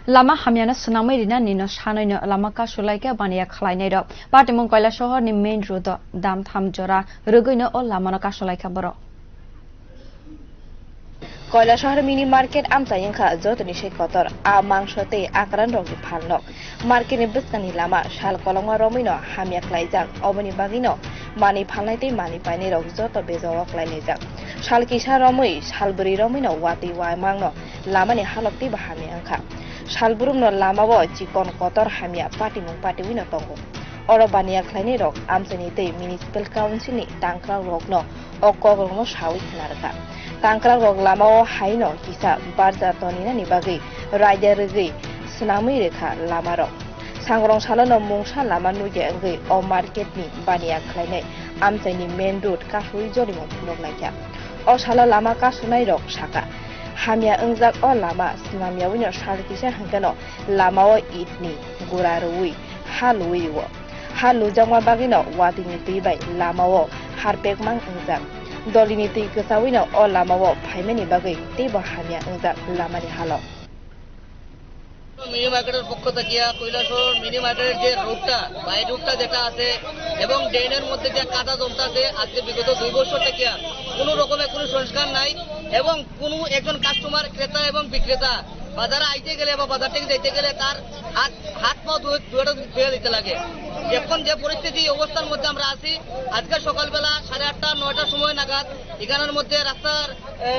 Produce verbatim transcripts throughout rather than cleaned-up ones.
Lama hamyano swnamwi rinani no sanwi no lama kasulaikha baniya khlainai rok. Patimung Koilasohor ni main road o dam tham jora rwgwi no o lama no kasulaikha borok. Koilasohor mini market amchai wngkha jotoni se kotor, a mangso tei akran rokni phalno. Market ni bwskangni lama sal kolokma romwi no hamya khlaijak, oboni bagwi no manwi phalnai tei manwi painai rok joto bejao khlai laijak. Sal kisa romwi, sal bwrwi romwi no watwi wamang no lamani halok teibo hamya wngkha. Salbrum no lama o chikon kotor hamya patimung patiwi no tongo. Oro baniya khlainai rok amchaini tei municipal council ni tangkrak rok no o kok rok no sawi khna rwkha. Tangkrak rok lama o hai no kisa barja toninani bagwi raida rwgwi swnamwi rwkha lama rok. Sangrong salo no mungsa lama nugya wngwi o market ni baniya khlainai amchaini main road kasui jolimung phunuk laikha. O salo lama kasunai rok saka, hamya wngjak o lama swnamyawi no sal kisa hwnkhe no lama o it ni gura rwui ha luwi o. Ha lujakma bagwi no watwi ni twi bai lama o harpek mang wngjak. Doli ni twi kwchawi no o lama o phaimani bagwi teibo hamya wngjak lama ni halok. Mini মার্কেটের পক্ষ থেকে কৈলাসহর মিনি মার্কেটের যে রোডটা, বাই রোডটা যেটা আছে এবং ড্রেনের মধ্যে যে কাদা জমতে আছে, আজকে বিগত দুই বছর থেকে কোনো রকমের কোনো সংস্কার নাই এবং কোনো একজন কাস্টমার, ক্রেতা এবং বিক্রেতা বাজারে আইতে গেলে বা বাজার থেকে যাইতে গেলে তার হাত, হাত পা ধুয়ে, ধুয়ে, ধুয়ে দিতে লাগে। এখন যে পরিস্থিতি, অবস্থার মধ্যে আমরা আছি, আজকে সকালবেলা সাড়ে আটটা, নয়টার সময় নাগাদ এখানের মধ্যে রাস্তার, এ,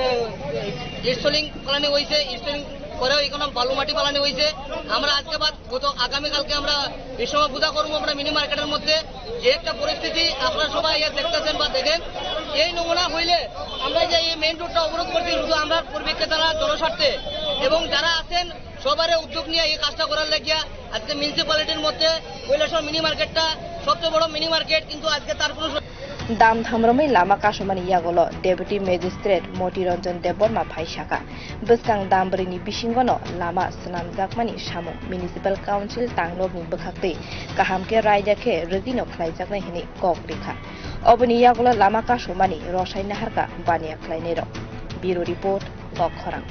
ইনস্টলিং ফালানি হয়েছে, ইনস্টলিং করেও এখানে বালু মাটি ফালানি হয়েছে। আমরা আজকে বাদ গত আগামীকালকে আমরা এই সময় পূজা করবো আমরা মিনি মার্কেটের মধ্যে। যে একটা পরিস্থিতি আপনারা সবাই ইয়ে দেখতেছেন বা দেখেন, এই নমুনা হইলে আমরা যে এই মেইন রোডটা অবরোধ করছি শুধু আমরা পরিবেশকে তারা জনস্বার্থে এবং যারা আছেন সবার উদ্যোগ নিয়ে এই কাজটা করার লাগিয়া আজকে মিউনিসিপ্যালিটির মধ্যে কৈলাসহর মিনি মার্কেটটা সবচেয়ে বড় মিনি মার্কেট, কিন্তু আজকে তার কোনো Dam thamrwmwi lama kasumani yagulo Deputy Magistrate Moti Ranjan Debbarma phai sakha, bwskang dam bwrwini bisingono lama swnamjakmani samung Municipal Council tangnokni bwkhaktwi kaham khe raida khe rwgwino khlaijaknai hwnwi kok rikha. Oboni yagulo lama kasumani rwsai naharkha baniya khlainairok. Bureau Report, Kokkhorang.